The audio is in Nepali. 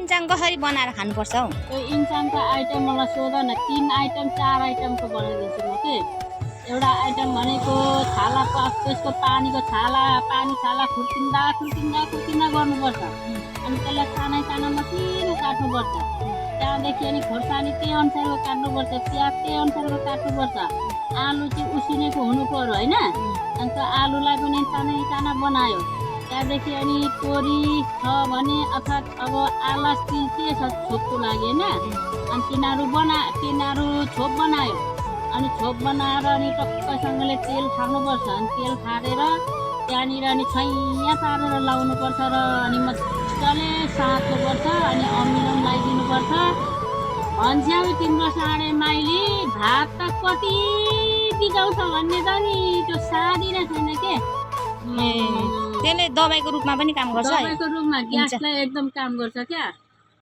इन्चाङ कसरी बनाएर खानुपर्छ हौ? त्यो इन्चाङको आइटम मलाई सोध न, 3 आइटम 4 आइटमको बनाइदिन्छु म के। एउटा आइटम भनेको छाला त्यसको पानीको छाला खुर्किँदा गर्नुपर्छ। अनि त्यसलाई सानै सानो मसिनो काट्नुपर्छ। त्यहाँदेखि अनि खोर्सानी त्यही अनुसारको काट्नुपर्छ, प्याज त्यही अनुसारको काट्नुपर्छ। आलु चाहिँ उसिनेको हुनु पर्यो होइन। अनि त्यो आलुलाई पनि सानै साना बनायो। त्यहाँदेखि अनि तोरी छ भने अर्थात् अब आलस तिल के छ छोपको लागि होइन। अनि तिनीहरू छोप बनायो। अनि छोप बनाएर अनि टक्कसँगले तेल खार्नुपर्छ। अनि तेल खारेर त्यहाँनिर अनि छैया पारेर लाउनुपर्छ र अनि मजाले साट्नुपर्छ। अनि अमिलो लगाइदिनुपर्छ। भन्छौ तिम्रो साँडे माइली भात त कति बिगाउँछ भन्ने त नि त्यो सादी नै छैन के। त्यसले दबाईको रूपमा पनि काम गर्छ है? दबाईको रूपमा ग्यासलाई एकदम काम गर्छ क्या।